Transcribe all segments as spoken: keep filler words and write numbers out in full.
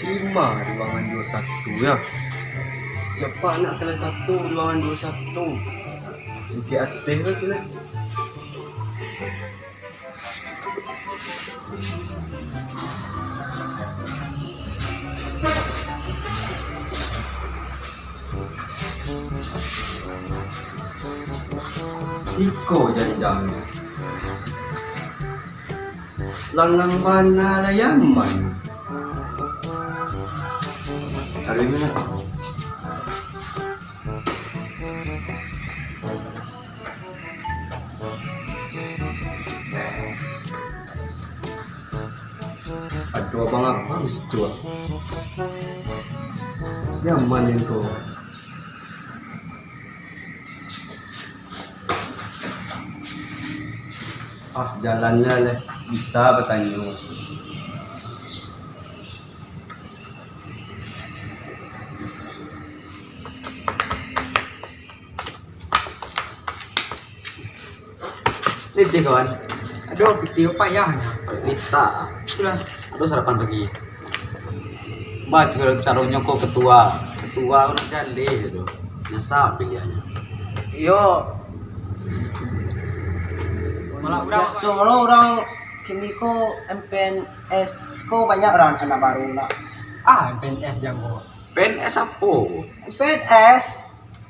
Lima ruangan dua satu, ya. Cepat nak kelas satu, ruangan dua satu. Di atas tu nak. Iko janjang. Langang bana lah Yaman. Taruih dulu nak. Ado abang-abang di situ, ah. Nyaman ko. Ah, jalannyo lah bisa batanyo. Lipih, kawan. Aduh, pitih payah. Lita. Sudah. Aduh, sarapan pagi. Bah, caro, caronyo ko ketua. Ketua ko nak jaleh tu. Nyasal piliannyo. Iyo. Malah urang biaso lo urang kini ko M P N S ko banyak urang anak baru nak. Ah, M P N S janggo. P N S apo? M P N S.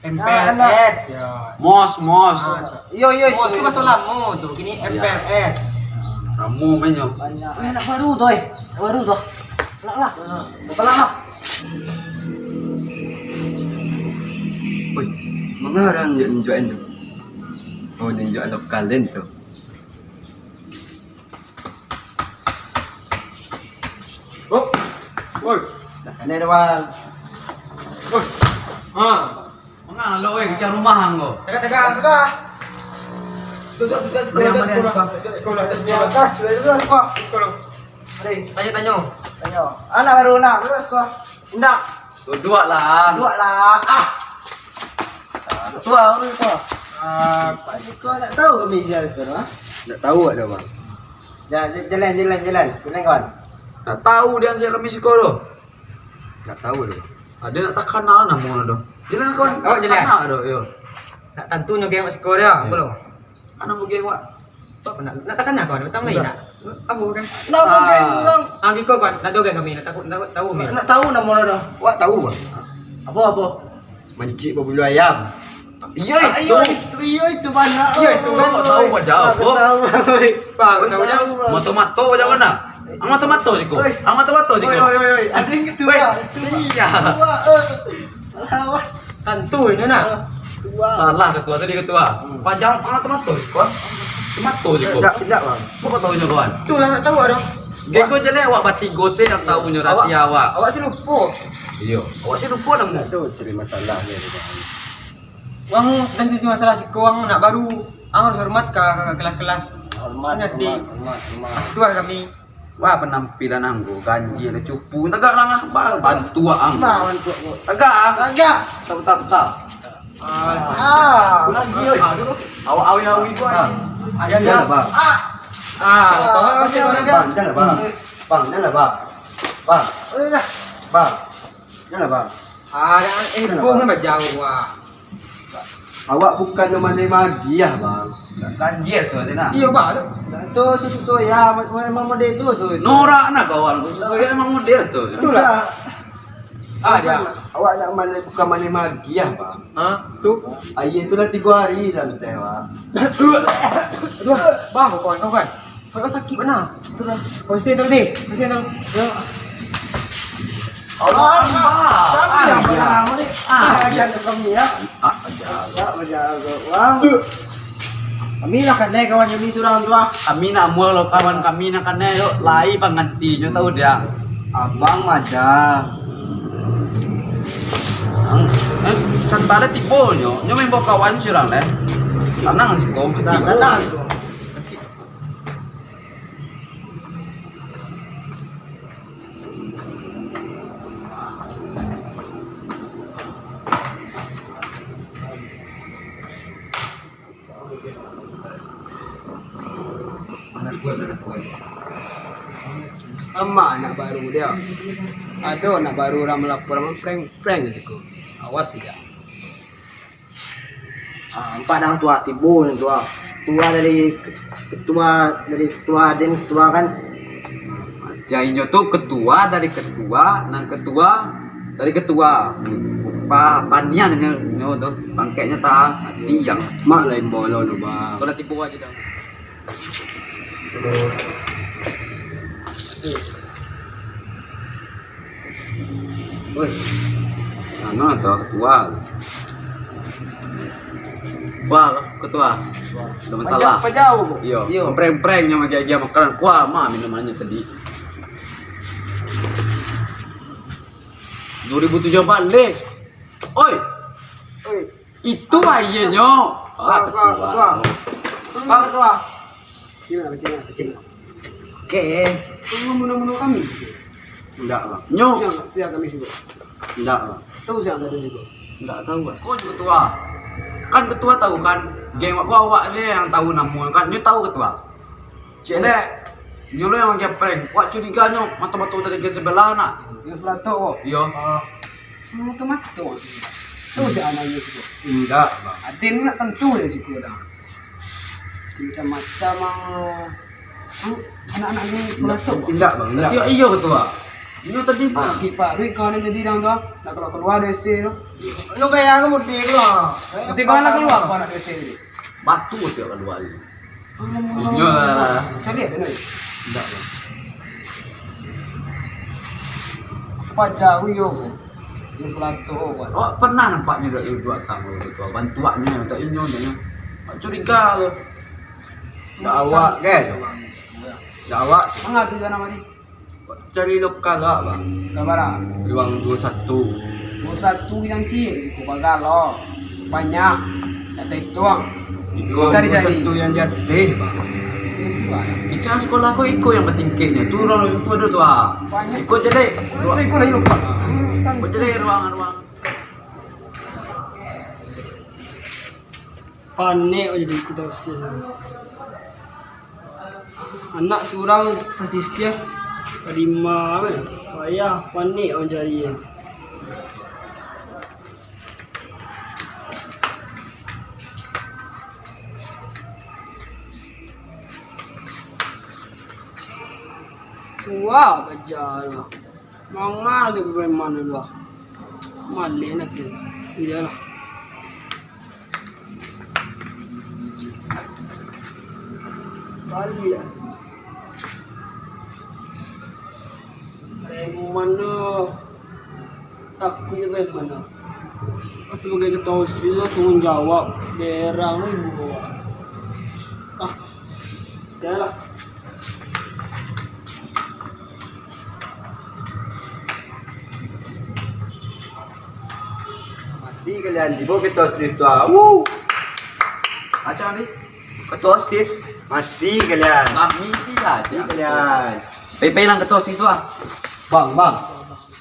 Nah, M P N S, ya. Mos, mos. Ah, iyo, iyo, mos itu, tu baso lamo tu. Kini M P N S. Lamo mainnyo. Banyak. Eh, anak baru tu, eh. Anak baru tu. Lah, lah. Kepala lah. Woi, mangarang yo ninjak tu. Oh, ninjak lokal den tu. Oh, woi. Dah kanai dah, Bang. Woi. Ha. Mangalok, weh, macam rumah ang ko. Tagak, tagak, tagak. Duduk, duduk sekolah, duduk sekolah. Duduk sekolah, duduk sekolah. Duduk sekolah. Duduk sekolah. Ari, tanyo, tanyo. Tanyo. Anak baru nak, duduk sekolah. Indak. Duduak lah. Duduak lah. Ah. Tua, urang tua. Ah, Pak Jiko nak tahu kami siapa sekarang, ah? Nak tahu tak, Bang? Ja-, ja-, jalan, jalan, jalan. Jalan, kawan. Nak tahu dia siapa kami siko tu? Nak tahu tu. Ada nak takanal namo tu. Jalan, kawan. Awak jalan. Takanal tu, yo. Nak tantu nyo geng siko dia, apa lo? Anak bugeng wak. Nak, nak takana kau, nak tahu lain nak? Apa kan? Nak bugeng urang. Ah, giko kan, nak dogen kami, nak takut, nak tahu mi. Nak tahu namo lo dah. Wak tahu, Bang? Apa, apa? Mancik babulu ayam. Iyo, ah, itu. Iyo, itu, iyo, itu banyak. Iyo, itu. Kau tahu aja, apa? Tahu. Pak, tahu aja. Mato-mato aja mana? Ang mato-mato jiko. Oi. Ang mato-mato jiko. Oi, oi, oi, oi. Ada yang gitu, Pak. Iya. Wah, eh. Alah, wah. Tantu ini, nah. Wah. Salah ketua tadi, ketua. Hmm. Pajang ang mato-mato jiko. Mato jiko. Tidak, tidak, Bang. Kau tahu nyo, kawan? Itulah nak tahu, dong. Geng ko jelek, awak batigo se yang tahu nyo rahasia awak. Awak si lupo. Iyo, awak si lupo namo. Tu cari masalah ni, Bang. Wang, dan sisi masalah siko, wang nak baru, ang harus hormat ka, ka kelas-kelas. Hormat, hormat, hormat, hormat. Tuah kami. Wah, penampilan ang ko ganjia lah, cupu. Tagak lah, Bang. Bantuak ang. Bang, bantuak ko. Tagak, ah. Tagak. Tap, tap, tap. Ah. Pulang dia. Awak awi-awi ko. Bang. Jangan, Bang. Ah. Ah, Bang, jangan, Bang. Bang, jangan, Bang. Bang, jangan, Bang. Bang. Jangan, Bang. Ah, eh, Bang, bajauah. Awak bukan nyo maleh magiah, Bang. Ganjia tu, ati nak. Iyo, Bang. Tu susuai ya, memang model tu, tu. Norak nak kawan, susuai ya, memang model tu. Itulah. Ah, dia. Awak nak maleh, bukan maleh magiah, Bang. Ha? Tu? Aia tu lah tigo hari santai, Bang. Aduh, Bang, kawan, kawan. Kau sakik bana. Itulah. Konsep tadi. Konsep tadi. Ya. Allah, Allah. Kami yang pernah ni. Ah, jangan kami ya. Ah, jago. Tak berjago. Wah. Kami lah kanai kawan kami surang tu ah. Kami nak mual lo kawan kami nak kanai lo. Lai panggantinyo tahu dia. Abang Maja. Ang, eh, santale tibo nyo, nyo main bawa kawan surang leh. Tanang siko, tibo. Tanang. Amak anak baru dia. Ado anak baru urang malapor, urang prank, prank di siko. Awas tidak. Ah, nampak dang tuah tibo ni tuah. Tuah dari ke-, ketua, dari ketua, den ketua kan. Jan inyo tu ketua dari ketua, nan ketua dari ketua. Pa-, panian inyo, inyo tu, pangkeknyo ta-, tinggi. Mak lain bolo tu, Bang. Kalau tibo aja dah. Woi, sana tu ketua. Wah, ketua. Ada masalah. Pajau, pajau. Iyo, iyo. Prank-prank nyo agiah-agiah makanan. Kuah mah minumannyo tadi. Dua ribu tujuh balik. Oi. Oi. Itu aianyo. Ah, ketua, ketua. Ketua, ketua. Kecil lah, kecil lah, kecil lah. Oke. Kamu muno-muno kami? Ndak, Bang. Nyo. Siang, siang kami sibuk. Ndak, Bang. Tahu siang tadi sibuk? Ndak tahu, Bang. Kau juga ketua. Kan ketua tahu kan, geng awak, awak je yang tahu namo kan. Nyo tahu ketua. Cek dek, nyo lo yang agiah prank. Wak curiganyo mato-mato dari gen sebelah nak. Yang sebelah tu, oh. Iyo. Ah, mato-mato. Tu si anaknyo tu. Indak, Bang. Aden nak tentu dari situ dah. Macam-macam, ah. Tu anak-anak ni sebelah tu. Indak, Bang, indak. Iyo, iyo, ketua. Inyo tadi, Bang. Sakik, Pak. Duit kau ni tadi dah tu, ah. Nak keluar-keluar dari sini tu. Lo kayak anu mudik lo. Nanti kau nak keluar, kau nak dari sini. Batu tiap keluar. Inyo lah. Cari ada, Noy? Indak, Bang. Paja uyo ko. Di pelato ko. Awak pernah nampak nyo duduk, duduk atang ko tu, bantuaknyo, tak inyo, inyo. Awak curiga tu. Ndak awak, kan? Ndak awak. Manga tu jana mari. Cari lokal lah, Bang. Ka bara? Ruang dua satu. Dua satu yang ciek siko bagalo. Banyak. Tak taituang. Iko dua satu yang di ateh, Bang. Iko sekolah ko iko yang batingkeknyo. Tu ruang dua satu tu, ah. Banyak. Iko jelek. Iko, iko lagi lupa. Iko jelek ruang, ruang. Panek jadi ikut dosis. Anak surang tasisiah, tarima, payah, panek mancari. Tua baja lah. Manga lagi preman dulu ah. Maleh nak ke. Iyolah. Baliak. Preman tu. Takuik preman tu. Pas sabagai ketua OSIS tu tangguang jawab. Berang tu ibu. Ah. Iyolah. Mati kalian, tibo ketua OSIS tu, ah. Wuh. Macam ni? Ketua OSIS. Mati kalian. Kami sih lah, mati kalian. Pai-pai lah ketua OSIS tu, ah. Bang, bang.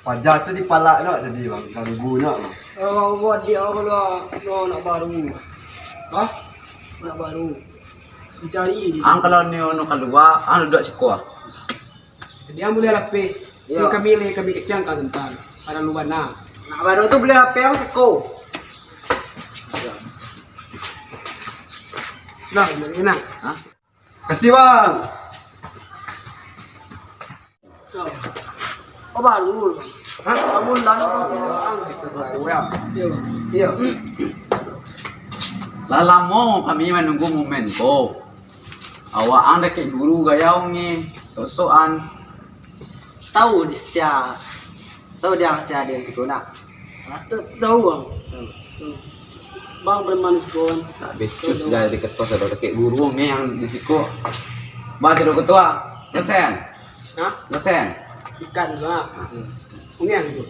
Paja tu dipalak nak tadi, bang. Ganggu nak, bang. Kalau buat dia, kalau, no, nak baru. Hah? Nak baru. Dicari. Ang kalau ni, no, kalua, ang duduak siko, ah. Jadi, ang buliah lapeh. Iyo. Ni kami leh, kami kecangkan santang. Pada luar nah. Nak baru tu buliah lapeh ang siko. Nah, nak enak. Hah? Kasih, bang. Oh, baru. Hah? Baru lah, no, kasih. Ang itu baru, ya. Iyo, bang. Iyo. Lah lamo kami manunggu momen ko. Awak ang dakek guru gayau nge, sok-sokan. Tahu di sia, tahu di ang sia di siko nak? Hah? Ta-, tahu ang. Tahu. Bang preman siko kan. Tak becus dari ketua, sudah dakek guru nge yang di siko. Bah, tidur ketua. Dosen. Hah? Dosen. Sikat juga. Nge yang itu.